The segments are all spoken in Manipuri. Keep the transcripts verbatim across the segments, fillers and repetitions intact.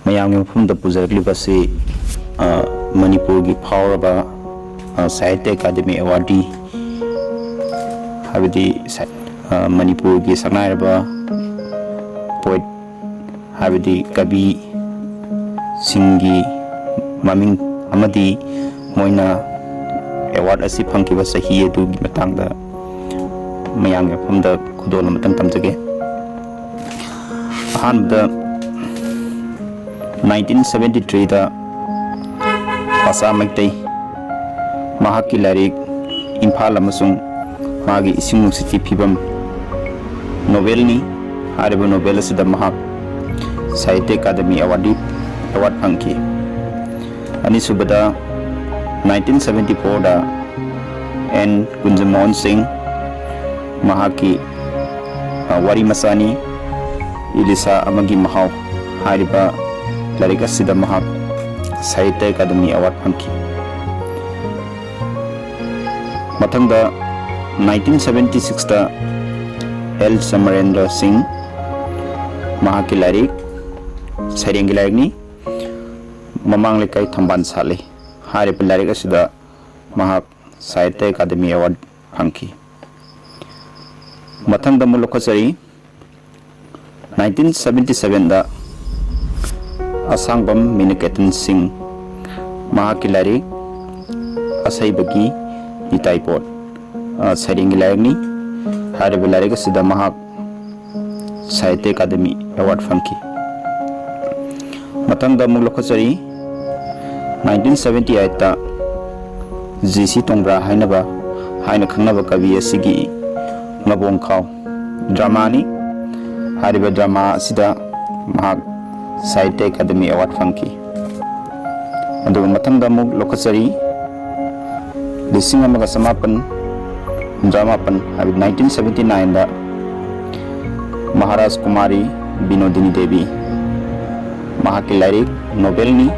ꯃꯌꯥꯝꯒꯤ ꯃꯐꯝꯗ ꯄꯨꯖꯔꯛꯂꯤꯕꯁꯤ, ꯑ, ꯃꯅꯤꯄꯨꯔꯒꯤ ꯐꯥꯎꯔꯕ, ꯑ, ꯁꯥꯍꯤꯇ꯭ꯌ ꯑꯦꯀꯥꯗꯃꯤ ꯑꯦꯋꯥꯔꯗꯤ, ꯍꯥꯏꯕꯗꯤ ꯁꯥ-, ꯑ, ꯃꯅꯤꯄꯨꯔꯒꯤ ꯁꯛꯅꯥꯏꯔꯕ ꯄꯣꯏꯠ, ꯍꯥꯏꯕꯗꯤ ꯀꯕꯤꯁꯤꯡꯒꯤ ꯃꯃꯤꯡ ꯑꯃꯗꯤ ꯃꯣꯏꯅ ꯑꯦꯋꯥꯔꯗ ꯑꯁꯤ ꯐꯪꯈꯤꯕ ꯆꯍꯤ ꯑꯗꯨꯒꯤ ꯃꯇꯥꯡꯗ ꯃꯌꯥꯝꯒꯤ ꯃꯐꯝꯗ ꯈꯨꯗꯣꯜ ꯑꯃꯇꯪ ꯇꯝꯖꯒꯦ꯫ ꯑꯍꯥꯟꯕꯗ, nineteen seventy threeꯗ ꯄꯥꯆꯥ ꯃꯩꯇꯩ, ꯃꯍꯥꯛꯀꯤ ꯂꯥꯏꯔꯤꯛ ꯏꯝꯐꯥꯜ ꯑꯃꯁꯨꯡ ꯃꯥꯒꯤ ꯏꯁꯤꯡ ꯅꯨꯡꯁꯤꯠꯀꯤ ꯐꯤꯕꯝ ꯅꯣꯕꯦꯜꯅꯤ꯫ ꯍꯥꯏꯔꯤꯕ ꯅꯣꯕꯦꯜ ꯑꯁꯤꯗ ꯃꯍꯥꯛ ꯁꯥꯍꯤꯇ꯭ꯌ ꯑꯦꯀꯥꯗꯃꯤ ꯑꯦꯋꯥꯔꯗꯤ, ꯑꯦꯋꯥꯔꯗ ꯐꯪꯈꯤ꯫ ꯑꯅꯤꯁꯨꯕꯗ, nineteen seventy fourꯗ ꯑꯦꯟ ꯀꯨꯟꯖꯃꯣꯍꯟ ꯁꯤꯡ, ꯃꯍꯥꯛꯀꯤ, ꯑ, ꯋꯥꯔꯤ ꯃꯆꯥꯅꯤ, ꯏꯂꯤꯁꯥ ꯑꯃꯒꯤ ꯃꯍꯥꯎ ꯍꯥꯏꯔꯤꯕ ꯂꯥꯏꯔꯤꯛ ꯑꯁꯤꯗ ꯃꯍꯥꯛ ꯁꯥꯍꯤꯇ꯭ꯌ ꯑꯦꯀꯥꯗꯃꯤ ꯑꯦꯋꯥꯔꯗ ꯐꯪꯈꯤ꯫ ꯃꯊꯪꯗ, nineteen seventy sixꯇ ꯑꯦꯜ ꯁꯃꯔꯦꯟꯗ꯭ꯔ ꯁꯤꯡ, ꯃꯍꯥꯛꯀꯤ ꯂꯥꯏꯔꯤꯛ, ꯁꯩꯔꯦꯡꯒꯤ ꯂꯥꯏꯔꯤꯛꯅꯤ, ꯃꯃꯥꯡ ꯂꯩꯀꯥꯏ ꯊꯝꯕꯥꯜ ꯁꯥꯠꯂꯤ꯫ ꯍꯥꯏꯔꯤꯕ ꯂꯥꯏꯔꯤꯛ ꯑꯁꯤꯗ ꯃꯍꯥꯛ ꯁꯥꯍꯤꯇ꯭ꯌ ꯑꯦꯀꯥꯗꯃꯤ ꯑꯦꯋꯥꯔꯗ ꯐꯪꯈꯤ꯫ ꯃꯊꯪꯗ ꯑꯃꯨꯛ ꯂꯧꯈꯠꯆꯔꯤ, nineteen seventy sevenꯗ ꯑꯁꯥꯡꯕꯝ ꯃꯤꯅꯀꯦꯇꯟ ꯁꯤꯡ, ꯃꯍꯥꯛꯀꯤ ꯂꯥꯏꯔꯤꯛ ꯑꯁꯩꯕꯒꯤ ꯅꯤꯇꯥꯏ ꯄꯣꯠ, ꯑ, ꯁꯩꯔꯦꯡꯒꯤ ꯂꯥꯏꯔꯤꯛꯅꯤ꯫ ꯍꯥꯏꯔꯤꯕ ꯂꯥꯏꯔꯤꯛ ꯑꯁꯤꯗ ꯃꯍꯥꯛ ꯁꯥꯍꯤꯇ꯭ꯌ ꯑꯦꯀꯥꯗꯃꯤ ꯑꯦꯋꯥꯔꯗ ꯐꯪꯈꯤ꯫ ꯃꯊꯪꯗ ꯑꯃꯨꯛ ꯂꯧꯈꯠꯆꯔꯤ, nineteen seventy eightꯇ ꯖꯤ ꯁꯤ ꯇꯣꯡꯕ꯭ꯔꯥ ꯍꯥꯏꯅꯕ, ꯍꯥꯏꯅ ꯈꯪꯅꯕ ꯀꯕꯤ ꯑꯁꯤꯒꯤ ꯉꯕꯣꯡꯈꯥꯎ ꯗ꯭ꯔꯃꯥꯅꯤ꯫ ꯍꯥꯏꯔꯤꯕ ꯗ꯭ꯔꯃꯥ ꯑꯁꯤꯗ ꯃꯍꯥꯛ ꯁꯥꯍꯤꯇ꯭ꯌ ꯑꯦꯀꯥꯗꯃꯤ ꯑꯦꯋꯥꯔꯗ ꯐꯪꯈꯤ꯫ ꯑꯗꯨꯒ ꯃꯊꯪꯗ ꯑꯃꯨꯛ ꯂꯧꯈꯠꯆꯔꯤ, ꯂꯤꯁꯤꯡ ꯑꯃꯒ ꯆꯃꯥꯄꯟ ꯍꯨꯝꯗ꯭ꯔꯥ ꯃꯥꯄꯟ, ꯍꯥꯏꯕꯗꯤ nineteen seventy nineꯗ ꯃꯍꯥꯔꯥꯖ ꯀꯨꯃꯥꯔꯤ ꯕꯤꯅꯣꯗꯤꯅꯤ ꯗꯦꯕꯤ, ꯃꯍꯥꯛꯀꯤ ꯂꯥꯏꯔꯤꯛ ꯅꯣꯕꯦꯜꯅꯤ,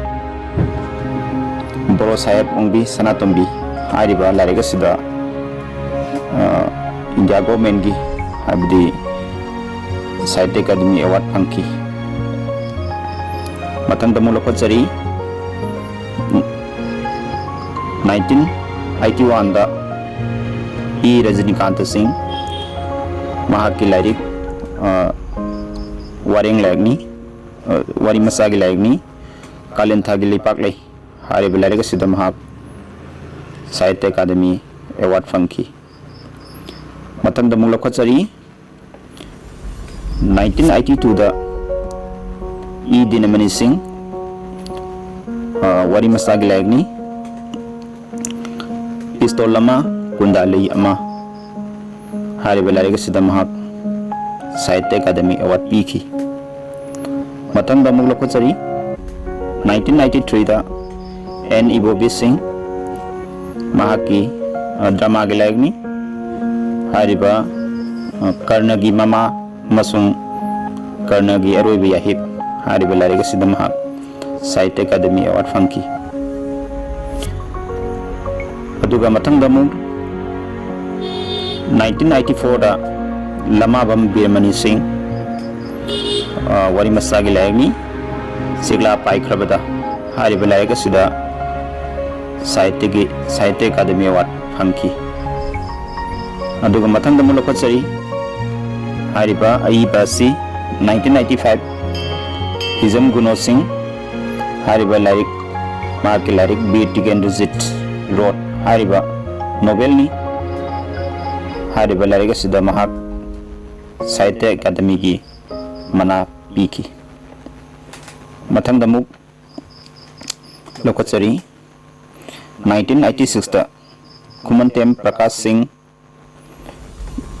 ꯕꯣꯔꯣ ꯁꯥꯍꯦꯕ ꯑꯣꯡꯕꯤ ꯁꯅꯥꯇꯣꯝꯕꯤ꯫ ꯍꯥꯏꯔꯤꯕ ꯂꯥꯏꯔꯤꯛ ꯑꯁꯤꯗ, ꯑ, ꯏꯟꯗꯤꯌꯥ ꯒꯣꯔꯃꯦꯟꯒꯤ, ꯍꯥꯏꯕꯗꯤ ꯁꯥꯍꯤꯇ꯭ꯌ ꯑꯦꯀꯥꯗꯃꯤ ꯑꯦꯋꯥꯔꯗ ꯐꯪꯈꯤ꯫ ꯃꯊꯪꯗ ꯑꯃꯨꯛ ꯂꯧꯈꯠꯆꯔꯤ, nineteen eighty one ꯗ ꯏ ꯔꯖꯅꯤꯀꯥꯟꯇ ꯁꯤꯡ, ꯃꯍꯥꯛꯀꯤ ꯂꯥꯏꯔꯤꯛ, ꯑ, ꯋꯥꯔꯦꯡ ꯂꯥꯏꯔꯤꯛꯅꯤ, ꯑ, ꯋꯥꯔꯤ ꯃꯆꯥꯒꯤ ꯂꯥꯏꯔꯤꯛꯅꯤ, ꯀꯥꯂꯦꯟ ꯊꯥꯒꯤ ꯂꯩꯄꯥꯛꯂꯩ ꯍꯥꯏꯔꯤꯕ ꯂꯥꯏꯔꯤꯛ ꯑꯁꯤꯗ ꯃꯍꯥꯛ ꯁꯥꯍꯤꯇ꯭ꯌ ꯑꯦꯀꯥꯗꯃꯤ ꯑꯦꯋꯥꯔꯗ ꯐꯪꯈꯤ꯫ ꯃꯊꯪꯗ ꯑꯃꯨꯛ ꯂꯧꯈꯠꯆꯔꯤ, nineteen eighty two ꯗ ꯏ ꯗꯤꯅꯃꯅꯤ ꯁꯤꯡ, ꯑ, ꯋꯥꯔꯤ ꯃꯆꯥꯒꯤ ꯂꯥꯏꯔꯤꯛꯅꯤ, ꯄꯤꯁꯇꯣꯜ ꯑꯃ, ꯀꯨꯟꯗꯥꯂꯩ ꯑꯃ ꯍꯥꯏꯔꯤꯕ ꯂꯥꯏꯔꯤꯛ ꯑꯁꯤꯗ ꯃꯍꯥꯛ ꯁꯥꯍꯤꯇ꯭ꯌ ꯑꯦꯀꯥꯗꯃꯤ ꯑꯦꯋꯥꯔꯗ ꯄꯤꯈꯤ꯫ ꯃꯊꯪꯗ ꯑꯃꯨꯛ ꯂꯧꯈꯠꯆꯔꯤ, nineteen ninety three ꯗ ꯑꯦꯟ ꯏꯕꯣꯕꯤ ꯁꯤꯡ, ꯃꯍꯥꯛꯀꯤ, ꯑ, ꯗ꯭ꯔꯃꯥꯒꯤ ꯂꯥꯏꯔꯤꯛꯅꯤ꯫ ꯍꯥꯏꯔꯤꯕ, ꯑ, ꯀꯔꯅꯒꯤ ꯃꯃꯥ ꯑꯃꯁꯨꯡ ꯀꯔꯅꯒꯤ ꯑꯔꯣꯏꯕ ꯌꯥꯍꯤꯞ ꯍꯥꯏꯔꯤꯕ ꯂꯥꯏꯔꯤꯛ ꯑꯁꯤꯗ ꯃꯍꯥꯛ ꯁꯥꯍꯤꯇ꯭ꯌ ꯑꯦꯀꯥꯗꯃꯤ ꯑꯦꯋꯥꯔꯗ ꯐꯪꯈꯤ꯫ ꯑꯗꯨꯒ ꯃꯊꯪꯗ ꯑꯃꯨꯛ nineteen ninety four ꯗ ꯂꯃꯥꯕꯝ ꯕꯤꯔꯃꯅꯤ ꯁꯤꯡ, ꯑ, ꯋꯥꯔꯤ ꯃꯆꯥꯒꯤ ꯂꯥꯏꯔꯤꯛꯅꯤ, ꯆꯦꯛꯂꯥ ꯄꯥꯏꯈ꯭ꯔꯕꯗ ꯍꯥꯏꯔꯤꯕ ꯂꯥꯏꯔꯤꯛ ꯑꯁꯤꯗ ꯁꯥꯍꯤꯇ꯭ꯌꯒꯤ, ꯁꯥꯍꯤꯇ꯭ꯌ ꯑꯦꯀꯥꯗꯃꯤ ꯑꯦꯋꯥꯔꯗ ꯐꯪꯈꯤ꯫ ꯑꯗꯨꯒ ꯃꯊꯪꯗ ꯑꯃꯨꯛ ꯂꯧꯈꯠꯆꯔꯤ꯫ ꯍꯥꯏꯔꯤꯕ ꯑꯏꯕ ꯑꯁꯤ nineteen ninety five, ꯍꯤꯖꯝ ꯒꯨꯅꯣ ꯁꯤꯡ ꯍꯥꯏꯔꯤꯕ ꯂꯥꯏꯔꯤꯛ, ꯃꯍꯥꯛꯀꯤ ꯂꯥꯏꯔꯤꯛ ꯕꯤꯔ ꯇꯤꯀꯦꯟꯗ꯭ꯔꯖꯤꯠ ꯔꯣꯠ ꯍꯥꯏꯔꯤꯕ ꯅꯣꯕꯦꯜꯅꯤ꯫ ꯍꯥꯏꯔꯤꯕ ꯂꯥꯏꯔꯤꯛ ꯑꯁꯤꯗ ꯃꯍꯥꯛ ꯁꯥꯍꯤꯇ꯭ꯌ ꯑꯦꯀꯥꯗꯃꯤꯒꯤ ꯃꯅꯥ ꯄꯤꯈꯤ꯫ ꯃꯊꯪꯗ ꯑꯃꯨꯛ ꯂꯧꯈꯠꯆꯔꯤ꯫ nineteen ninety six ꯇ ꯈꯨꯃꯟꯇꯦꯝ ꯄ꯭ꯔꯀꯥꯁ ꯁꯤꯡ,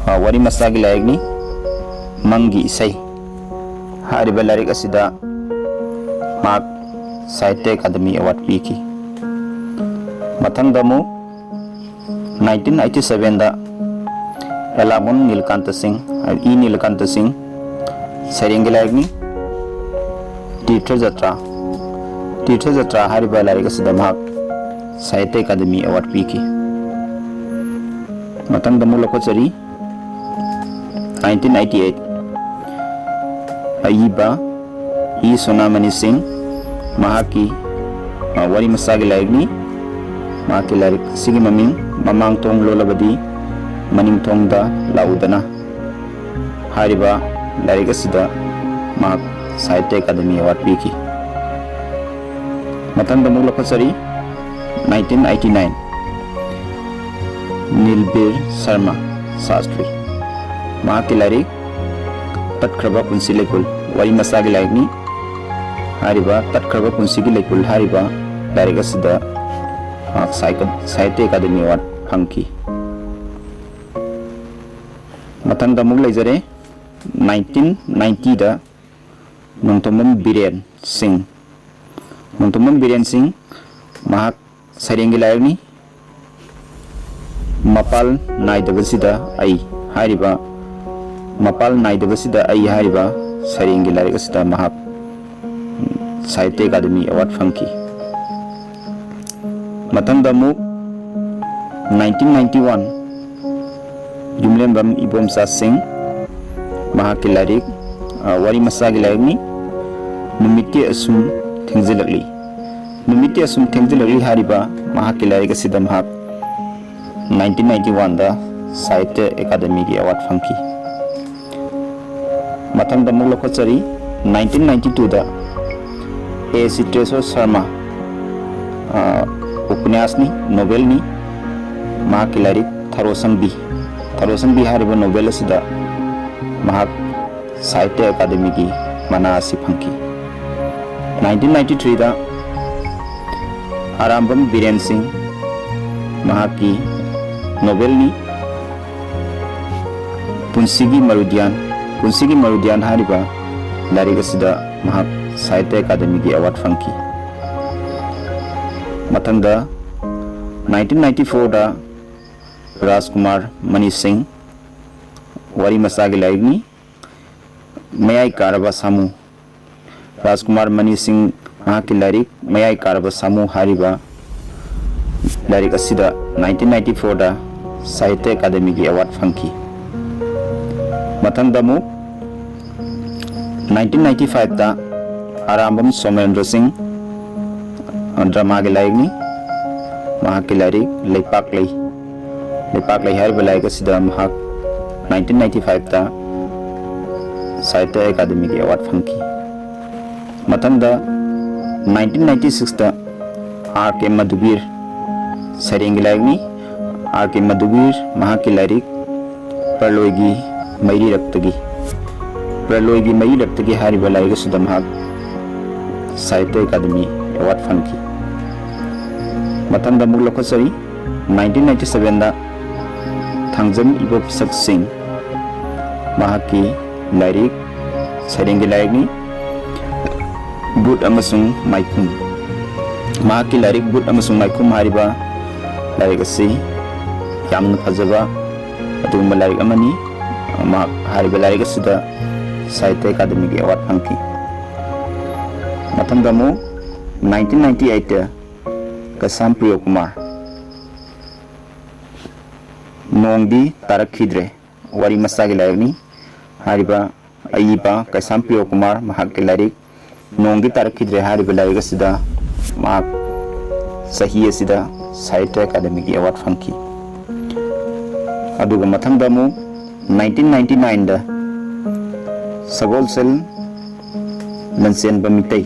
ꯑ, ꯋꯥꯔꯤ ꯃꯆꯥꯒꯤ ꯂꯥꯏꯔꯤꯛꯅꯤ, ꯃꯪꯒꯤ ꯏꯁꯩ ꯍꯥꯏꯔꯤꯕ ꯂꯥꯏꯔꯤꯛ ꯑꯁꯤꯗ ꯃꯍꯥꯛ ꯁꯥꯍꯤꯇ꯭ꯌ ꯑꯦꯀꯥꯗꯃꯤ ꯑꯦꯋꯥꯔꯗ ꯄꯤꯈꯤ꯫ ꯃꯊꯪꯗ ꯑꯃꯨꯛ nineteen ninety seven ꯗ ꯑꯦꯂꯥꯕꯣꯟ ꯅꯤꯂꯀꯥꯟꯇ ꯁꯤꯡ, ꯏ ꯅꯤꯂꯀꯥꯟꯇ ꯁꯤꯡ, ꯁꯩꯔꯦꯡꯒꯤ ꯂꯥꯏꯔꯤꯛꯅꯤ, ꯇꯤꯔꯊ ꯖꯇ꯭ꯔꯥ, ꯇꯤꯔꯊ ꯖꯇ꯭ꯔꯥ ꯍꯥꯏꯔꯤꯕ ꯂꯥꯏꯔꯤꯛ ꯑꯁꯤꯗ ꯃꯍꯥꯛ ꯁꯥꯍꯤꯇ꯭ꯌ ꯑꯦꯀꯥꯗꯃꯤ ꯑꯦꯋꯥꯔꯗ ꯄꯤꯈꯤ꯫ ꯃꯊꯪꯗ ꯑꯃꯨꯛ ꯂꯧꯈꯠꯆꯔꯤ, nineteen ninety eight, ꯑꯏꯕ ꯏ ꯁꯣꯅꯥꯃꯅꯤ ꯁꯤꯡ, ꯃꯍꯥꯛꯀꯤ, ꯑ, ꯋꯥꯔꯤ ꯃꯆꯥꯒꯤ ꯂꯥꯏꯔꯤꯛꯅꯤ꯫ ꯃꯍꯥꯛꯀꯤ ꯂꯥꯏꯔꯤꯛ ꯑꯁꯤꯒꯤ ꯃꯃꯤꯡ "ꯃꯃꯥꯡ ꯊꯣꯡ ꯂꯣꯜꯂꯕꯗꯤ ꯃꯅꯤꯡ ꯊꯣꯡꯗ ꯂꯥꯛꯎꯗꯅ" ꯍꯥꯏꯔꯤꯕ ꯂꯥꯏꯔꯤꯛ ꯑꯁꯤꯗ ꯃꯍꯥꯛ ꯁꯥꯍꯤꯇ꯭ꯌ ꯑꯦꯀꯥꯗꯃꯤ ꯑꯦꯋꯥꯔꯗ ꯄꯤꯈꯤ꯫ ꯃꯊꯪꯗ ꯑꯃꯨꯛ ꯂꯧꯈꯠꯆꯔꯤ, nineteen eighty nine, ꯅꯤꯜꯕꯤꯔ Sharma Shastri. ꯃꯍꯥꯛꯀꯤ ꯂꯥꯏꯔꯤꯛ "ꯇꯠꯈ꯭ꯔꯕ ꯄꯨꯟꯁꯤ ꯂꯩꯄꯨꯜ", ꯋꯥꯔꯤ ꯃꯆꯥꯒꯤ ꯂꯥꯏꯔꯤꯛꯅꯤ꯫ ꯍꯥꯏꯔꯤꯕ "ꯇꯠꯈ꯭ꯔꯕ ꯄꯨꯟꯁꯤꯒꯤ ꯂꯩꯄꯨꯜ" ꯍꯥꯏꯔꯤꯕ ꯂꯥꯏꯔꯤꯛ ꯑꯁꯤꯗ ꯃꯍꯥꯛ ꯁꯥꯍꯤꯇ-, ꯁꯥꯍꯤꯇ꯭ꯌ ꯑꯦꯀꯥꯗꯃꯤ ꯑꯦꯋꯥꯔꯗ ꯐꯪꯈꯤ꯫ ꯃꯊꯪꯗ ꯑꯃꯨꯛ ꯂꯩꯖꯔꯦ, nineteen ninety ꯗ ꯅꯣꯡꯊꯣꯝꯕꯝ ꯕꯤꯔꯦꯟ ꯁꯤꯡ꯫ ꯅꯣꯡꯊꯣꯝꯕꯝ ꯕꯤꯔꯦꯟ ꯁꯤꯡ, ꯃꯍꯥꯛ ꯁꯩꯔꯦꯡꯒꯤ ꯂꯥꯏꯔꯤꯛꯅꯤ꯫ "ꯃꯄꯥꯜ ꯅꯥꯏꯗꯕꯁꯤꯗ ꯑꯩ" ꯍꯥꯏꯔꯤꯕ, "ꯃꯄꯥꯜ ꯅꯥꯏꯗꯕꯁꯤꯗ ꯑꯩ" ꯍꯥꯏꯔꯤꯕ ꯁꯩꯔꯦꯡꯒꯤ ꯂꯥꯏꯔꯤꯛ ꯑꯁꯤꯗ ꯃꯍꯥꯛ ꯁꯥꯍꯤꯇ꯭ꯌ ꯑꯦꯀꯥꯗꯃꯤ ꯑꯦꯋꯥꯔꯗ ꯐꯪꯈꯤ꯫ ꯃꯊꯪꯗ ꯑꯃꯨꯛ nineteen ninety one, ꯌꯨꯝꯂꯦꯝꯕꯝ ꯏꯕꯣꯝꯆꯥ ꯁꯤꯡ, ꯃꯍꯥꯛꯀꯤ ꯂꯥꯏꯔꯤꯛ, ꯑ, ꯋꯥꯔꯤ ꯃꯆꯥꯒꯤ ꯂꯥꯏꯔꯤꯛꯅꯤ, "ꯅꯨꯃꯤꯠꯇꯤ ꯑꯁꯨꯝ ꯊꯦꯡꯖꯤꯜꯂꯛꯂꯤ"꯫ "ꯅꯨꯃꯤꯠꯇꯤ ꯑꯁꯨꯝ ꯊꯦꯡꯖꯤꯜꯂꯛꯂꯤ" ꯍꯥꯏꯔꯤꯕ ꯃꯍꯥꯛꯀꯤ ꯂꯥꯏꯔꯤꯛ ꯑꯁꯤꯗ ꯃꯍꯥꯛ nineteen ninety one ꯗ ꯁꯥꯍꯤꯇ꯭ꯌ ꯑꯦꯀꯥꯗꯃꯤꯒꯤ ꯑꯦꯋꯥꯔꯗ ꯐꯪꯈꯤ꯫ ꯃꯊꯪꯗ ꯑꯃꯨꯛ ꯂꯧꯈꯠꯆꯔꯤ, nineteen ninety two ꯗ ꯑꯦ ꯆꯤꯇ꯭ꯔꯦꯁꯣꯔ ꯁꯔꯃ, ꯑ, ꯎꯄꯅ꯭ꯌꯥꯁꯅꯤ, ꯅꯣꯕꯦꯜꯅꯤ, ꯃꯍꯥꯛꯀꯤ ꯂꯥꯏꯔꯤꯛ "ꯊꯔꯣꯁꯪꯕꯤ"꯫ "ꯊꯔꯣꯁꯪꯕꯤ" ꯍꯥꯏꯔꯤꯕ ꯅꯣꯕꯦꯜ ꯑꯁꯤꯗ ꯃꯍꯥꯛ ꯁꯥꯍꯤꯇ꯭ꯌ ꯑꯦꯀꯥꯗꯃꯤꯒꯤ ꯃꯅꯥ ꯑꯁꯤ ꯐꯪꯈꯤ꯫ nineteen ninety three ꯗ ꯑꯔꯥꯝꯕꯝ ꯕꯤꯔꯦꯟ ꯁꯤꯡ, ꯃꯍꯥꯛꯀꯤ ꯅꯣꯕꯦꯜꯅꯤ, "ꯄꯨꯟꯁꯤꯒꯤ ꯃꯔꯨꯗꯤꯌꯥꯟ"꯫ "ꯄꯨꯟꯁꯤꯒꯤ ꯃꯔꯨꯗꯤꯌꯥꯟ" ꯍꯥꯏꯔꯤꯕ ꯂꯥꯏꯔꯤꯛ ꯑꯁꯤꯗ ꯃꯍꯥꯛ ꯁꯥꯍꯤꯇ꯭ꯌ ꯑꯦꯀꯥꯗꯃꯤꯒꯤ ꯑꯦꯋꯥꯔꯗ ꯐꯪꯈꯤ꯫ ꯃꯊꯪꯗ nineteen ninety four ꯗ ꯔꯥꯖꯀꯨꯃꯥꯔ ꯃꯅꯤ ꯁꯤꯡ, ꯋꯥꯔꯤ ꯃꯆꯥꯒꯤ ꯂꯥꯏꯔꯤꯛꯅꯤ, "ꯃꯌꯥꯏ ꯀꯥꯔꯕ ꯁꯥꯃꯨ"꯫ ꯔꯥꯖꯀꯨꯃꯥꯔ ꯃꯅꯤ ꯁꯤꯡ, ꯃꯍꯥꯛꯀꯤ ꯂꯥꯏꯔꯤꯛ "ꯃꯌꯥꯏ ꯀꯥꯔꯕ ꯁꯥꯃꯨ" ꯍꯥꯏꯔꯤꯕ ꯂꯥꯏꯔꯤꯛ ꯑꯁꯤꯗ nineteen ninety four ꯗ ꯁꯥꯍꯤꯇ꯭ꯌ ꯑꯦꯀꯥꯗꯃꯤꯒꯤ ꯑꯦꯋꯥꯔꯗ ꯐꯪꯈꯤ꯫ ꯃꯊꯪꯗ ꯑꯃꯨꯛ nineteen ninety five ꯇ ꯑꯔꯥꯝꯕꯝ ꯁꯣꯃꯦꯟꯗ꯭ꯔ ꯁꯤꯡ, ꯗ꯭ꯔꯃꯥꯒꯤ ꯂꯥꯏꯔꯤꯛꯅꯤ꯫ ꯃꯍꯥꯛꯀꯤ ꯂꯥꯏꯔꯤꯛ ꯂꯩꯄꯥꯛꯂꯩ, ꯂꯩꯄꯥꯛꯂꯩ ꯍꯥꯏꯔꯤꯕ ꯂꯥꯏꯔꯤꯛ ꯑꯁꯤꯗ ꯃꯍꯥꯛ nineteen ninety five ꯇ ꯁꯥꯍꯤꯇ꯭ꯌ ꯑꯦꯀꯥꯗꯃꯤꯒꯤ ꯑꯦꯋꯥꯔꯗ ꯐꯪꯈꯤ꯫ ꯃꯊꯪꯗ nineteen ninety six ꯇ ꯑꯥꯔ ꯀꯦ ꯃꯙꯨꯕꯤꯔ, ꯁꯩꯔꯦꯡꯒꯤ ꯂꯥꯏꯔꯤꯛꯅꯤ꯫ ꯑꯥꯔ ꯀꯦ ꯃꯙꯨꯕꯤꯔ ꯃꯍꯥꯛꯀꯤ ꯂꯥꯏꯔꯤꯛ ꯄ꯭ꯔꯂꯣꯏꯒꯤ ꯃꯩꯔꯤꯔꯛꯇꯒꯤ, ꯄ꯭ꯔꯂꯣꯏꯒꯤ ꯃꯩꯔꯤꯔꯛꯇꯒꯤ ꯍꯥꯏꯔꯤꯕ ꯂꯥꯏꯔꯤꯛ ꯑꯁꯤꯗ ꯃꯍꯥꯛ ꯁꯥꯍꯤꯇ꯭ꯌ ꯑꯦꯀꯥꯗꯃꯤ ꯑꯦꯋꯥꯔꯗ ꯐꯪꯈꯤ꯫ ꯃꯊꯪꯗ ꯑꯃꯨꯛ ꯂꯧꯈꯠꯆꯔꯤ꯫ nineteen ninety seven ꯗ ꯊꯥꯡꯖꯝ ꯏꯕꯣ ꯄꯤꯁꯛ ꯁꯤꯡ, ꯃꯍꯥꯛꯀꯤ ꯂꯥꯏꯔꯤꯛ ꯁꯩꯔꯦꯡꯒꯤ ꯂꯥꯏꯔꯤꯛꯅꯤ, ꯕꯨꯠ ꯑꯃꯁꯨꯡ ꯃꯥꯏꯈꯨꯝ꯫ ꯃꯍꯥꯛꯀꯤ ꯂꯥꯏꯔꯤꯛ ꯕꯨꯠ ꯑꯃꯁꯨꯡ ꯃꯥꯏꯈꯨꯝ ꯍꯥꯏꯔꯤꯕ ꯂꯥꯏꯔꯤꯛ ꯑꯁꯤ ꯌꯥꯝꯅ ꯐꯖꯕ ꯑꯗꯨꯒꯨꯝꯕ ꯂꯥꯏꯔꯤꯛ ꯑꯃꯅꯤ꯫ ꯃꯍꯥꯛ ꯍꯥꯏꯔꯤꯕ ꯂꯥꯏꯔꯤꯛ ꯑꯁꯤꯗ ꯁꯥꯍꯤꯇ꯭ꯌ ꯑꯦꯀꯥꯗꯃꯤꯒꯤ ꯑꯦꯋꯥꯔꯗ ꯐꯪꯈꯤ꯫ ꯃꯊꯪꯗ ꯑꯃꯨꯛ nineteen ninety eight ꯇ ꯀꯩꯁꯥꯝ ꯄ꯭ꯔꯤꯌꯣ ꯀꯨꯃꯥꯔ, ꯅꯣꯡꯗꯤ ꯇꯥꯔꯛꯈꯤꯗ꯭ꯔꯦ, ꯋꯥꯔꯤ ꯃꯆꯥꯒꯤ ꯂꯥꯏꯔꯤꯛꯅꯤ꯫ ꯍꯥꯏꯔꯤꯕ ꯑꯏꯕ ꯀꯩꯁꯥꯝ ꯄ꯭ꯔꯤꯌꯣ ꯀꯨꯃꯥꯔ ꯃꯍꯥꯛꯀꯤ ꯂꯥꯏꯔꯤꯛ ꯅꯣꯡꯗꯤ ꯇꯥꯔꯛꯈꯤꯗ꯭ꯔꯦ ꯍꯥꯏꯔꯤꯕ ꯂꯥꯏꯔꯤꯛ ꯑꯁꯤꯗ ꯃꯍꯥꯛ ꯆꯍꯤ ꯑꯁꯤꯗ ꯁꯥꯍꯤꯇ꯭ꯌ ꯑꯦꯀꯥꯗꯃꯤꯒꯤ ꯑꯦꯋꯥꯔꯗ ꯐꯪꯈꯤ꯫ ꯑꯗꯨꯒ ꯃꯊꯪꯗ ꯑꯃꯨꯛ nineteen ninety nine ꯗ ꯁꯒꯣꯜꯁꯦꯜ ꯂꯟꯆꯦꯟꯕ ꯃꯤꯇꯩ,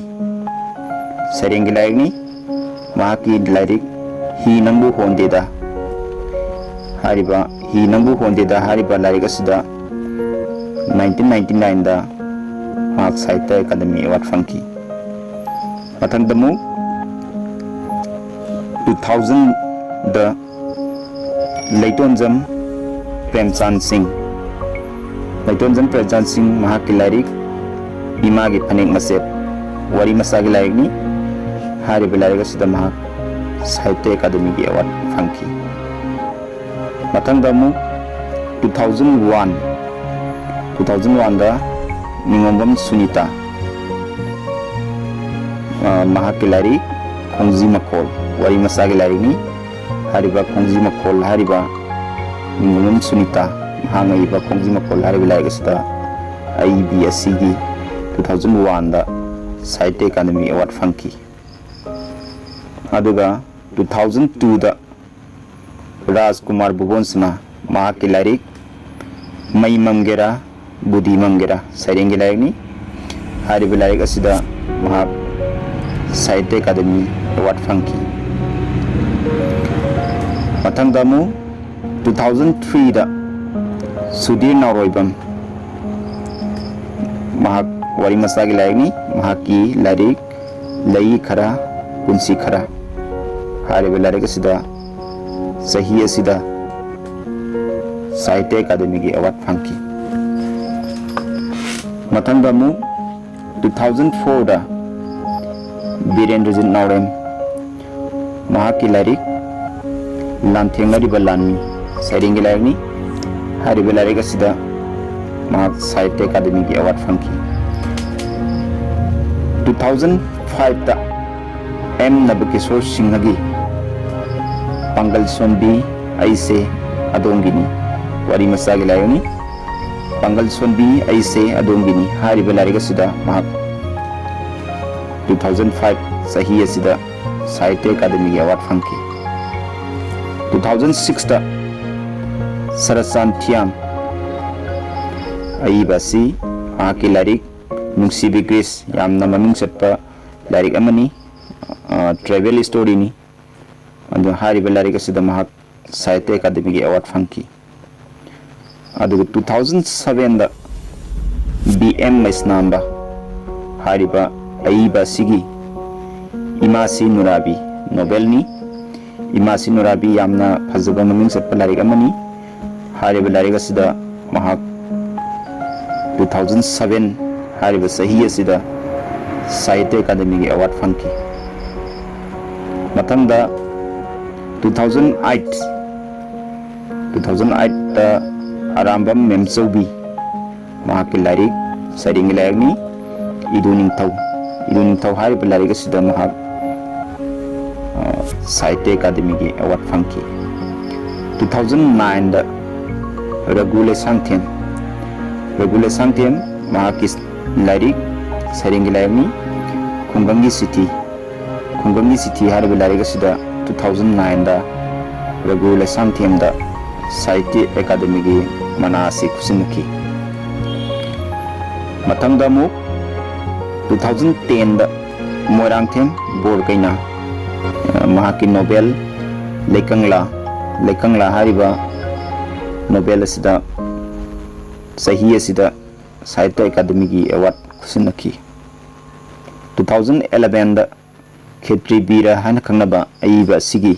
ꯁꯩꯔꯦꯡꯒꯤ ꯂꯥꯏꯔꯤꯛꯅꯤ꯫ ꯃꯍꯥꯛꯀꯤ ꯂꯥꯏꯔꯤꯛ ꯍꯤ ꯅꯪꯕꯨ ꯍꯣꯟꯗꯦꯗ ꯍꯥꯏꯔꯤꯕ, ꯍꯤ ꯅꯪꯕꯨ ꯍꯣꯟꯗꯦꯗ ꯍꯥꯏꯔꯤꯕ ꯂꯥꯏꯔꯤꯛ ꯑꯁꯤꯗ nineteen ninety nine ꯗ ꯃꯍꯥꯛ ꯁꯥꯍꯤꯇ꯭ꯌ ꯑꯦꯀꯥꯗꯃꯤ ꯑꯦꯋꯥꯔꯗ ꯐꯪꯈꯤ꯫ ꯃꯊꯪꯗ ꯑꯃꯨꯛ two thousand ꯗ ꯂꯩꯇꯣꯟꯖꯝ ꯄ꯭ꯔꯦꯝꯆꯥꯟ ꯁꯤꯡ, ꯂꯩꯇꯣꯟꯖꯝ ꯄ꯭ꯔꯦꯝꯆꯥꯟ ꯁꯤꯡ ꯃꯍꯥꯛꯀꯤ ꯂꯥꯏꯔꯤꯛ ꯏꯃꯥꯒꯤ ꯐꯅꯦꯛ ꯃꯆꯦꯠ, ꯋꯥꯔꯤ ꯃꯆꯥꯒꯤ ꯂꯥꯏꯔꯤꯛꯅꯤ꯫ ꯍꯥꯏꯔꯤꯕ ꯂꯥꯏꯔꯤꯛ ꯑꯁꯤꯗ ꯃꯍꯥꯛ ꯁꯥꯍꯤꯇ꯭ꯌ ꯑꯦꯀꯥꯗꯃꯤꯒꯤ ꯑꯦꯋꯥꯔꯗ ꯐꯪꯈꯤ꯫ ꯃꯊꯪꯗ ꯑꯃꯨꯛ two thousand one, two thousand one ꯗ ꯅꯤꯉꯣꯝꯕꯝ ꯁꯨꯅꯤꯇꯥ, ꯑ, ꯃꯍꯥꯛꯀꯤ ꯂꯥꯏꯔꯤꯛ ꯈꯣꯡꯖꯤ ꯃꯈꯣꯜ, ꯋꯥꯔꯤ ꯃꯆꯥꯒꯤ ꯂꯥꯏꯔꯤꯛꯅꯤ꯫ ꯍꯥꯏꯔꯤꯕ ꯈꯣꯡꯖꯤ ꯃꯈꯣꯜ ꯍꯥꯏꯔꯤꯕ ꯅꯤꯉꯣꯝꯕꯝ ꯁꯨꯅꯤꯇꯥ ꯃꯍꯥꯛꯅ ꯏꯕ ꯈꯣꯡꯖꯤ ꯃꯈꯣꯜ ꯍꯥꯏꯔꯤꯕ ꯂꯥꯏꯔꯤꯛ ꯑꯁꯤꯗ ꯑꯏꯕꯤ ꯑꯁꯤꯒꯤ two thousand one ꯗ ꯁꯥꯍꯤꯇ꯭ꯌ ꯑꯦꯀꯥꯗꯃꯤ ꯑꯦꯋꯥꯔꯗ ꯐꯪꯈꯤ꯫ ꯑꯗꯨꯒ ꯇꯨ ꯊꯥꯎꯖꯟ ꯇꯨꯗ ꯔꯥꯖꯀꯨꯃꯥꯔ ꯕꯨꯕꯣꯟꯁꯅꯥ, ꯃꯍꯥꯛꯀꯤ ꯂꯥꯏꯔꯤꯛ ꯃꯩ ꯃꯝꯒꯦꯔꯥ ꯕꯨꯙꯤ ꯃꯝꯒꯦꯔꯥ ꯁꯩꯔꯦꯡꯒꯤ ꯂꯥꯏꯔꯤꯛꯅꯤ꯫ ꯍꯥꯏꯔꯤꯕ ꯂꯥꯏꯔꯤꯛ ꯑꯁꯤꯗ ꯃꯍꯥꯛ ꯁꯥꯍꯤꯇ꯭ꯌ ꯑꯦꯀꯥꯗꯃꯤ ꯑꯦꯋꯥꯔꯗ ꯐꯪꯈꯤ꯫ ꯃꯊꯪꯗ ꯑꯃꯨꯛ ꯇꯨ ꯊꯥꯎꯖꯟ ꯊ꯭ꯔꯤꯗ ꯁꯨꯙꯤꯔ ꯅꯥꯎꯔꯣꯏꯕꯝ, ꯃꯍꯥꯛ ꯋꯥꯔꯤ ꯃꯆꯥꯒꯤ ꯂꯥꯏꯔꯤꯛꯅꯤ꯫ ꯃꯍꯥꯛꯀꯤ ꯂꯥꯏꯔꯤꯛ ꯂꯩ ꯈꯔ, ꯄꯨꯟꯁꯤ ꯈꯔ ꯍꯥꯏꯔꯤꯕ ꯂꯥꯏꯔꯤꯛ ꯑꯁꯤꯗ ꯆꯍꯤ ꯑꯁꯤꯗ ꯁꯥꯍꯤꯇ꯭ꯌ ꯑꯦꯀꯥꯗꯃꯤꯒꯤ ꯑꯦꯋꯥꯔꯗ ꯐꯪꯈꯤ꯫ ꯃꯊꯪꯗ ꯑꯃꯨꯛ ꯇꯨ ꯊꯥꯎꯖꯟ ꯐꯣꯔꯗ ꯕꯤꯔꯦꯟꯗ꯭ꯔꯖꯤꯠ ꯅꯥꯎꯔꯦꯝ, ꯃꯍꯥꯛꯀꯤ ꯂꯥꯏꯔꯤꯛ ꯂꯥꯟꯊꯦꯡꯅꯔꯤꯕ ꯂꯥꯟꯃꯤ ꯁꯩꯔꯦꯡꯒꯤ ꯂꯥꯏꯔꯤꯛꯅꯤ꯫ ꯍꯥꯏꯔꯤꯕ ꯂꯥꯏꯔꯤꯛ ꯑꯁꯤꯗ ꯃꯍꯥꯛ ꯁꯥꯍꯤꯇ꯭ꯌ ꯑꯦꯀꯥꯗꯃꯤꯒꯤ ꯑꯦꯋꯥꯔꯗ ꯐꯪꯈꯤ꯫ ꯇꯨ ꯊꯥꯎꯖꯟ ꯐꯥꯏꯚꯇ ꯑꯦꯝ ꯅꯕꯀꯤꯁꯣꯔ ꯁꯤꯡꯍꯒꯤ ꯄꯥꯡꯒꯜ ꯁꯣꯟꯕꯤ ꯑꯩꯁꯦ ꯑꯗꯣꯝꯒꯤꯅꯤ ꯋꯥꯔꯤ ꯃꯆꯥꯒꯤ ꯂꯥꯏꯔꯤꯛꯅꯤ꯫ ꯄꯥꯡꯒꯜ ꯁꯣꯟꯕꯤ ꯑꯩꯁꯦ ꯑꯗꯣꯝꯒꯤꯅꯤ ꯍꯥꯏꯔꯤꯕ ꯂꯥꯏꯔꯤꯛ ꯑꯁꯤꯗ ꯃꯍꯥꯛ ꯇꯨ ꯊꯥꯎꯖꯟ ꯐꯥꯏꯚ ꯆꯍꯤ ꯑꯁꯤꯗ ꯁꯥꯍꯤꯇ꯭ꯌ ꯑꯦꯀꯥꯗꯃꯤꯒꯤ ꯑꯦꯋꯥꯔꯗ ꯐꯪꯈꯤ꯫ ꯇꯨ ꯊꯥꯎꯖꯟ ꯁꯤꯛꯁꯇ ꯁꯔꯆꯥꯟ ꯊꯤꯌꯥꯝ ꯑꯏꯕ ꯑꯁꯤ ꯃꯍꯥꯛꯀꯤ ꯂꯥꯏꯔꯤꯛ ꯅꯨꯡꯁꯤꯕꯤ ꯒ꯭ꯔꯤꯁ ꯌꯥꯝꯅ ꯃꯃꯤꯡ ꯆꯠꯄ ꯂꯥꯏꯔꯤꯛ ꯑꯃꯅꯤ꯫ ꯇ꯭ꯔꯥꯏꯕꯦꯜ ꯏꯁꯇꯣꯔꯤꯅꯤ꯫ ꯑꯗꯨ ꯍꯥꯏꯔꯤꯕ ꯂꯥꯏꯔꯤꯛ ꯑꯁꯤꯗ ꯃꯍꯥꯛ ꯁꯥꯍꯤꯇ꯭ꯌ ꯑꯦꯀꯥꯗꯃꯤꯒꯤ ꯑꯦꯋꯥꯔꯗ ꯐꯪꯈꯤ꯫ ꯑꯗꯨꯒ ꯇꯨ ꯊꯥꯎꯖꯟ ꯁꯚꯦꯟꯗ ꯕꯤ ꯑꯦꯝ ꯃꯩꯁꯅꯥꯝꯕ ꯍꯥꯏꯔꯤꯕ ꯑꯏꯕ ꯑꯁꯤꯒꯤ ꯏꯃꯥꯁꯤ ꯅꯨꯔꯥꯕꯤ ꯅꯣꯕꯦꯜꯅꯤ꯫ ꯏꯃꯥꯁꯤ ꯅꯨꯔꯥꯕꯤ ꯌꯥꯝꯅ ꯐꯖꯕ ꯃꯃꯤꯡ ꯆꯠꯄ ꯂꯥꯏꯔꯤꯛ ꯑꯃꯅꯤ꯫ ꯍꯥꯏꯔꯤꯕ ꯂꯥꯏꯔꯤꯛ ꯑꯁꯤꯗ ꯃꯍꯥꯛ ꯇꯨ ꯊꯥꯎꯖꯟ ꯁꯚꯦꯟ ꯍꯥꯏꯔꯤꯕ ꯆꯍꯤ ꯑꯁꯤꯗ ꯁꯥꯍꯤꯇ꯭ꯌ ꯑꯦꯀꯥꯗꯃꯤꯒꯤ ꯑꯦꯋꯥꯔꯗ ꯐꯪꯈꯤ꯫ ꯃꯊꯪꯗ two thousand eight, two thousand ꯑꯩꯠꯇ ꯑꯔꯥꯝꯕꯝ ꯃꯦꯝꯆꯧꯕꯤ ꯃꯍꯥꯛꯀꯤ ꯂꯥꯏꯔꯤꯛ ꯁꯩꯔꯦꯡꯒꯤ ꯂꯥꯏꯔꯤꯛꯅꯤ꯫ ꯏꯗꯨ ꯅꯤꯡꯊꯧ, ꯏꯗꯨ ꯅꯤꯡꯊꯧ ꯍꯥꯏꯔꯤꯕ ꯂꯥꯏꯔꯤꯛ ꯑꯁꯤꯗ ꯃꯍꯥꯛ, ꯑ, ꯁꯥꯍꯤꯇ꯭ꯌ ꯑꯦꯀꯥꯗꯃꯤꯒꯤ ꯑꯦꯋꯥꯔꯗ ꯐꯪꯈꯤ꯫ ꯇꯨ ꯊꯥꯎꯖꯟ ꯅꯥꯏꯟꯗ ꯔꯘꯨ ꯂꯩꯁꯥꯡꯊꯦꯝ, ꯔꯘꯨ ꯂꯩꯁꯥꯡꯊꯦꯝ ꯃꯍꯥꯛꯀꯤ ꯂꯥꯏꯔꯤꯛ ꯁꯩꯔꯦꯡꯒꯤ ꯂꯥꯏꯔꯤꯛꯅꯤ, ꯈꯨꯡꯒꯪꯒꯤ ꯆꯤꯊꯤ꯫ ꯈꯨꯡꯒꯪꯒꯤ ꯆꯤꯊꯤ ꯍꯥꯏꯔꯤꯕ ꯂꯥꯏꯔꯤꯛ ꯑꯁꯤꯗ two thousand nine ꯗ ꯔꯘꯨ ꯂꯩꯁꯥꯡꯊꯦꯝꯗ ꯁꯥꯍꯤꯇ꯭ꯌ ꯑꯦꯀꯥꯗꯃꯤꯒꯤ ꯃꯅꯥ ꯑꯁꯤ ꯈꯨꯠꯁꯤꯟꯅꯈꯤ꯫ ꯃꯊꯪꯗ ꯑꯃꯨꯛ two thousand ten ꯗ ꯃꯣꯏꯔꯥꯡꯊꯦꯝ ꯕꯣꯔꯀꯩꯅ, ꯑ, ꯃꯍꯥꯛꯀꯤ ꯅꯣꯕꯦꯜ ꯂꯩꯀꯪꯂꯥ, ꯂꯩꯀꯪꯂꯥ ꯍꯥꯏꯔꯤꯕ ꯅꯣꯕꯦꯜ ꯑꯁꯤꯗ ꯆꯍꯤ ꯑꯁꯤꯗ ꯁꯥꯍꯤꯇ꯭ꯌ ꯑꯦꯀꯥꯗꯃꯤꯒꯤ ꯑꯦꯋꯥꯔꯗ ꯈꯨꯠꯁꯤꯟꯅꯈꯤ꯫ Two thousand eleven ꯗ ꯈꯦꯇ꯭ꯔꯤ ꯕꯤꯔ ꯍꯥꯏꯅ ꯈꯪꯅꯕ ꯑꯏꯕ ꯑꯁꯤꯒꯤ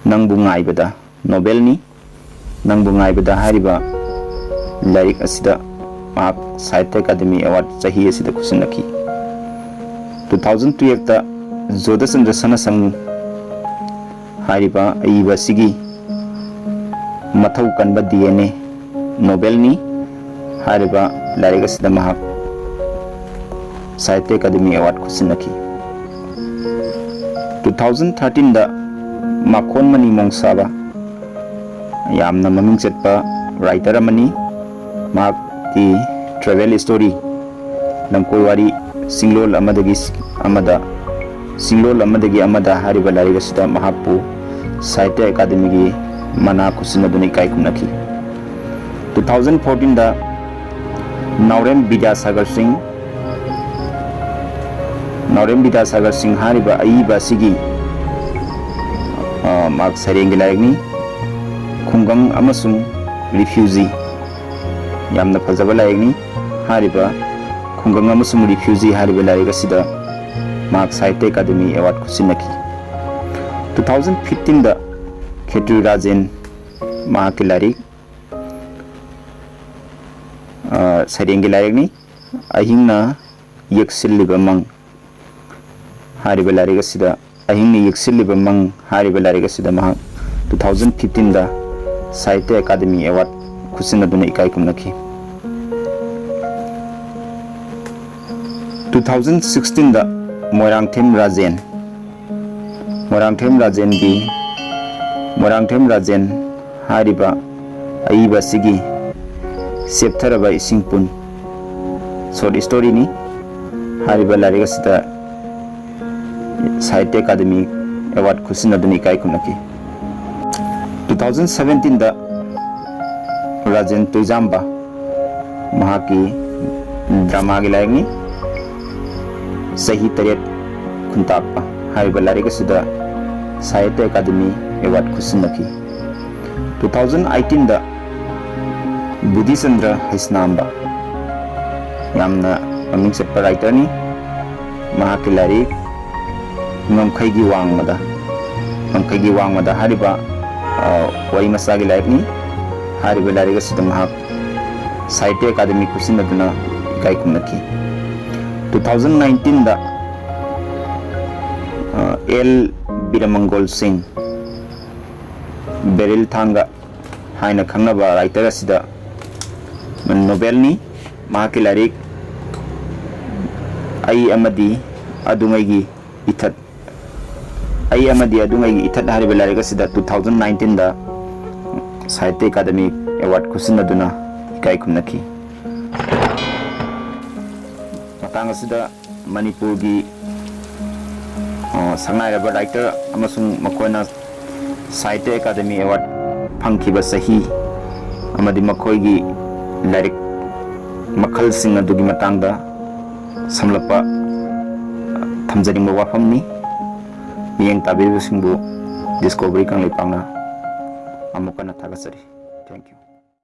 ꯅꯪꯕꯨ ꯉꯥꯏꯕꯗ ꯅꯣꯕꯦꯜꯅꯤ꯫ ꯅꯪꯕꯨ ꯉꯥꯏꯕꯗ ꯍꯥꯏꯔꯤꯕ ꯂꯥꯏꯔꯤꯛ ꯑꯁꯤꯗ ꯃꯍꯥꯛ ꯁꯥꯍꯤꯇ꯭ꯌ ꯑꯦꯀꯥꯗꯃꯤ ꯑꯦꯋꯥꯔꯗ ꯆꯍꯤ ꯑꯁꯤꯗ ꯈꯨꯠꯁꯤꯟꯅꯈꯤ꯫ Two thousand twelve ꯇ ꯖꯣꯙꯆꯟꯗ꯭ꯔ ꯁꯅꯥꯁꯪ ꯍꯥꯏꯔꯤꯕ ꯑꯏꯕ ꯑꯁꯤꯒꯤ ꯃꯊꯧ ꯀꯟꯕ D N A ꯅꯣꯕꯦꯜꯅꯤ꯫ ꯍꯥꯏꯔꯤꯕ ꯂꯥꯏꯔꯤꯛ ꯑꯁꯤꯗ ꯃꯍꯥꯛ ꯁꯥꯍꯤꯇ꯭ꯌ ꯑꯦꯀꯥꯗꯃꯤ ꯑꯦꯋꯥꯔꯗ ꯈꯨꯠꯁꯤꯟꯅꯈꯤ꯫ Two thousand thirteen ꯗ ꯃꯈꯣꯟ ꯃꯅꯤ ꯃꯣꯡꯁꯥꯕ ꯌꯥꯝꯅ ꯃꯃꯤꯡ ꯆꯠꯄ ꯔꯥꯏꯇꯔ ꯑꯃꯅꯤ꯫ ꯃꯍꯥꯛꯀꯤ ꯇ꯭ꯔꯦꯚꯦꯜ ꯁ꯭ꯇꯣꯔꯤ, ꯂꯝꯀꯣꯏ ꯋꯥꯔꯤ, ꯆꯤꯡꯂꯣꯜ ꯑꯃꯗꯒꯤ ꯑꯃꯗ, ꯆꯤꯡꯂꯣꯜ ꯑꯃꯗꯒꯤ ꯑꯃꯗ ꯍꯥꯏꯔꯤꯕ ꯂꯥꯏꯔꯤꯛ ꯑꯁꯤꯗ ꯃꯍꯥꯛꯄꯨ ꯁꯥꯍꯤꯇ꯭ꯌ ꯑꯦꯀꯥꯗꯃꯤꯒꯤ ꯃꯅꯥ ꯈꯨꯠꯁꯤꯟꯅꯗꯨꯅ ꯏꯀꯥꯏ ꯈꯨꯝꯅꯈꯤ꯫ Two thousand fourteen ꯗ ꯅꯥꯎꯔꯦꯝ ꯕꯤꯗ꯭ꯌꯥꯁꯥꯒꯔ ꯁꯤꯡ, ꯅꯥꯎꯔꯦꯝ ꯕꯤꯗ꯭ꯌꯥꯁꯥꯒꯔ ꯁꯤꯡ ꯍꯥꯏꯔꯤꯕ ꯑꯏꯕ ꯑꯁꯤꯒꯤ, ꯑ, ꯃꯍꯥꯛ ꯁꯩꯔꯦꯡꯒꯤ ꯂꯥꯏꯔꯤꯛꯅꯤ꯫ ꯈꯨꯡꯒꯪ ꯑꯃꯁꯨꯡ ꯔꯤꯐ꯭ꯌꯨꯖꯤ, ꯌꯥꯝꯅ ꯐꯖꯕ ꯂꯥꯏꯔꯤꯛꯅꯤ꯫ ꯍꯥꯏꯔꯤꯕ ꯈꯨꯡꯒꯪ ꯑꯃꯁꯨꯡ ꯔꯤꯐ꯭ꯌꯨꯖꯤ ꯍꯥꯏꯔꯤꯕ ꯂꯥꯏꯔꯤꯛ ꯑꯁꯤꯗ ꯃꯍꯥꯛ ꯁꯥꯍꯤꯇ꯭ꯌ ꯑꯦꯀꯥꯗꯃꯤ ꯑꯦꯋꯥꯔꯗ ꯈꯨꯠꯁꯤꯟꯅꯈꯤ꯫ Two thousand fifteen ꯗ ꯈꯦꯇ꯭ꯔꯤ ꯔꯥꯖꯦꯟ, ꯃꯍꯥꯛꯀꯤ ꯂꯥꯏꯔꯤꯛ, ꯑ, ꯁꯩꯔꯦꯡꯒꯤ ꯂꯥꯏꯔꯤꯛꯅꯤ꯫ ꯑꯍꯤꯡꯅ ꯌꯦꯛꯁꯤꯜꯂꯤꯕ ꯃꯪ ꯍꯥꯏꯔꯤꯕ ꯂꯥꯏꯔꯤꯛ ꯑꯁꯤꯗ, ꯑꯍꯤꯡꯅ ꯌꯦꯛꯁꯤꯜꯂꯤꯕ ꯃꯪ ꯍꯥꯏꯔꯤꯕ ꯂꯥꯏꯔꯤꯛ ꯑꯁꯤꯗ ꯃꯍꯥꯛ two thousand fifteen ꯗ ꯁꯥꯍꯤꯇ꯭ꯌ ꯑꯦꯀꯥꯗꯃꯤ ꯑꯦꯋꯥꯔꯗ ꯈꯨꯠꯁꯤꯟꯅꯗꯨꯅ ꯏꯀꯥꯏ ꯈꯨꯝꯅꯈꯤ꯫ Two thousand sixteen ꯗ ꯃꯣꯏꯔꯥꯡꯊꯦꯝ ꯔꯥꯖꯦꯟ, ꯃꯣꯏꯔꯥꯡꯊꯦꯝ ꯔꯥꯖꯦꯟꯒꯤ, ꯃꯣꯏꯔꯥꯡꯊꯦꯝ ꯔꯥꯖꯦꯟ ꯍꯥꯏꯔꯤꯕ ꯑꯏꯕ ꯑꯁꯤꯒꯤ ꯆꯦꯞꯊꯔꯕ ꯏꯁꯤꯡ ꯄꯨꯟ ꯁꯣꯔꯠ ꯁ꯭ꯇꯣꯔꯤꯅꯤ꯫ ꯍꯥꯏꯔꯤꯕ ꯂꯥꯏꯔꯤꯛ ꯑꯁꯤꯗ ꯁꯥꯍꯤꯇ꯭ꯌ ꯑꯦꯀꯥꯗꯃꯤ ꯑꯦꯋꯥꯔꯗ ꯈꯨꯠꯁꯤꯟꯅꯗꯨꯅ ꯏꯀꯥꯏ ꯈꯨꯝꯅꯈꯤ꯫ ꯇꯨ ꯊꯥꯎꯖꯟ ꯁꯚꯦꯟꯇꯤꯟꯗ ꯔꯥꯖꯦꯟ ꯇꯣꯏꯖꯥꯝꯕ ꯃꯍꯥꯛꯀꯤ ꯗ꯭ꯔꯃꯥꯒꯤ ꯂꯥꯏꯔꯤꯛꯅꯤ꯫ ꯆꯍꯤ ꯇꯔꯦꯠ ꯈꯨꯟꯇꯥꯛꯄ ꯍꯥꯏꯔꯤꯕ ꯂꯥꯏꯔꯤꯛ ꯑꯁꯤꯗ ꯁꯥꯍꯤꯇ꯭ꯌ ꯑꯦꯀꯥꯗꯃꯤ ꯑꯦꯋꯥꯔꯗ ꯈꯨꯠꯁꯤꯟꯅꯈꯤ꯫ ꯇꯨ ꯊꯥꯎꯖꯟ ꯑꯩꯠꯇꯤꯟꯗ ꯕꯨꯙꯤꯆꯟꯗ꯭ꯔ ꯍꯩꯁꯅꯥꯝꯕ, ꯌꯥꯝꯅ ꯃꯃꯤꯡ ꯆꯠꯄ ꯔꯥꯏꯇꯔꯅꯤ꯫ ꯃꯍꯥꯛꯀꯤ ꯂꯥꯏꯔꯤꯛ ꯉꯝꯈꯩꯒꯤ ꯋꯥꯡꯃꯗ, ꯉꯝꯈꯩꯒꯤ ꯋꯥꯡꯃꯗ ꯍꯥꯏꯔꯤꯕ, ꯑ, ꯋꯥꯔꯤ ꯃꯆꯥꯒꯤ ꯂꯥꯏꯔꯤꯛꯅꯤ꯫ ꯍꯥꯏꯔꯤꯕ ꯂꯥꯏꯔꯤꯛ ꯑꯁꯤꯗ ꯃꯍꯥꯛ ꯁꯥꯍꯤꯇ꯭ꯌ ꯑꯦꯀꯥꯗꯃꯤ ꯈꯨꯠꯁꯤꯟꯅꯗꯨꯅ ꯏꯀꯥꯏ ꯈꯨꯝꯅꯈꯤ꯫ ꯇꯨ ꯊꯥꯎꯖꯟ ꯅꯥꯏꯟꯇꯤꯟꯗ, ꯑ, ꯑꯦꯜ ꯕꯤꯔꯃꯪꯒꯣꯜ ꯁꯤꯡ, ꯕꯦꯔꯤꯜ ꯊꯥꯡꯒ ꯍꯥꯏꯅ ꯈꯪꯅꯕ ꯔꯥꯏꯇꯔ ꯑꯁꯤꯗ ꯅꯣꯕꯦꯜꯅꯤ꯫ ꯃꯍꯥꯛꯀꯤ ꯂꯥꯏꯔꯤꯛ ꯑꯩ ꯑꯃꯗꯤ ꯑꯗꯨꯉꯩꯒꯤ ꯏꯊꯠ, ꯑꯩ ꯑꯃꯗꯤ ꯑꯗꯨꯉꯩꯒꯤ ꯏꯊꯠ ꯍꯥꯏꯔꯤꯕ ꯂꯥꯏꯔꯤꯛ ꯑꯁꯤꯗ ꯇꯨ ꯊꯥꯎꯖꯟ ꯅꯥꯏꯟꯇꯤꯟꯗ ꯁꯥꯍꯤꯇ꯭ꯌ ꯑꯦꯀꯥꯗꯃꯤ ꯑꯦꯋꯥꯔꯗ ꯈꯨꯠꯁꯤꯟꯅꯗꯨꯅ ꯏꯀꯥꯏ ꯈꯨꯝꯅꯈꯤ꯫ ꯃꯇꯥꯡ ꯑꯁꯤꯗ ꯃꯅꯤꯄꯨꯔꯒꯤ, ꯑ, ꯁꯛꯅꯥꯏꯔꯕ ꯔꯥꯏꯇꯔ ꯑꯃꯁꯨꯡ ꯃꯈꯣꯏꯅ ꯁꯥꯍꯤꯇ꯭ꯌ ꯑꯦꯀꯥꯗꯃꯤ ꯑꯦꯋꯥꯔꯗ ꯐꯪꯈꯤꯕ ꯆꯍꯤ ꯑꯃꯗꯤ ꯃꯈꯣꯏꯒꯤ ꯂꯥꯏꯔꯤꯛ ꯃꯈꯜꯁꯤꯡ ꯑꯗꯨꯒꯤ ꯃꯇꯥꯡꯗ ꯁꯝꯂꯞꯄ, ꯑ, ꯊꯝꯖꯅꯤꯡꯕ ꯋꯥꯐꯝꯅꯤ꯫ ꯃꯤꯠꯌꯦꯡ ꯇꯥꯕꯤꯔꯤꯕꯁꯤꯡꯕꯨ ꯗꯤꯁꯀꯣꯚꯔꯤ ꯀꯪꯂꯩꯄꯥꯛꯅ ꯑꯃꯨꯛ ꯍꯟꯅ ꯊꯥꯒꯠꯆꯔꯤ꯫ Thank you.